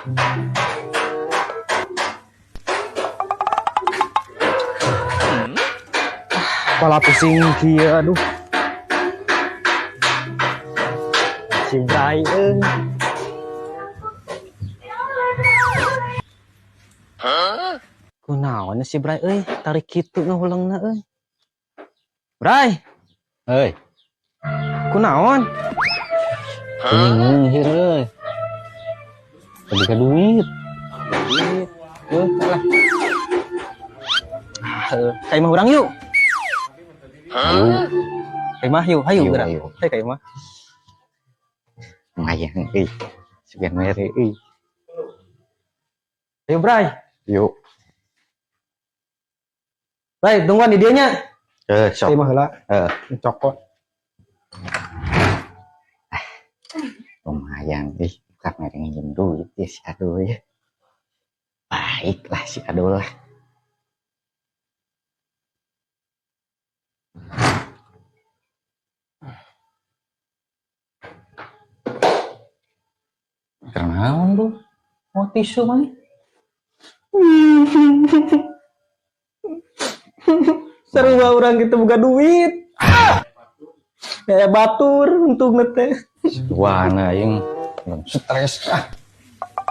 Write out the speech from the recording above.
Kepala pusing kieu, aduh. Si Bray euy. Kunaon si Bray euy, tarik kitu ngahulengna euy. Bray, Hei, kunaon? Bingung hir euy. Teu duit. Duit. Heuh, lah. Ah, heuh. Ka imah urang yuk. Ayo, Ka imah yuk, hayu Ayo, geura. Ayo. Hayu ka imah. Lumayan euy. Sugan mere euy. Ayo, Bray. Yuk. Bray, tungguan di dieu nya. Eh, Ka sok. Imah heula. Eh, Cokot. Lumayan euy. Bukan mere nginjem duit ya si Adul ya. Baiklah si Adul lah. Kenaon lu? Mau tisu mana? Seru mah urang gitu buka duit. Kayak batur untuk teh. Wana aing stres ah.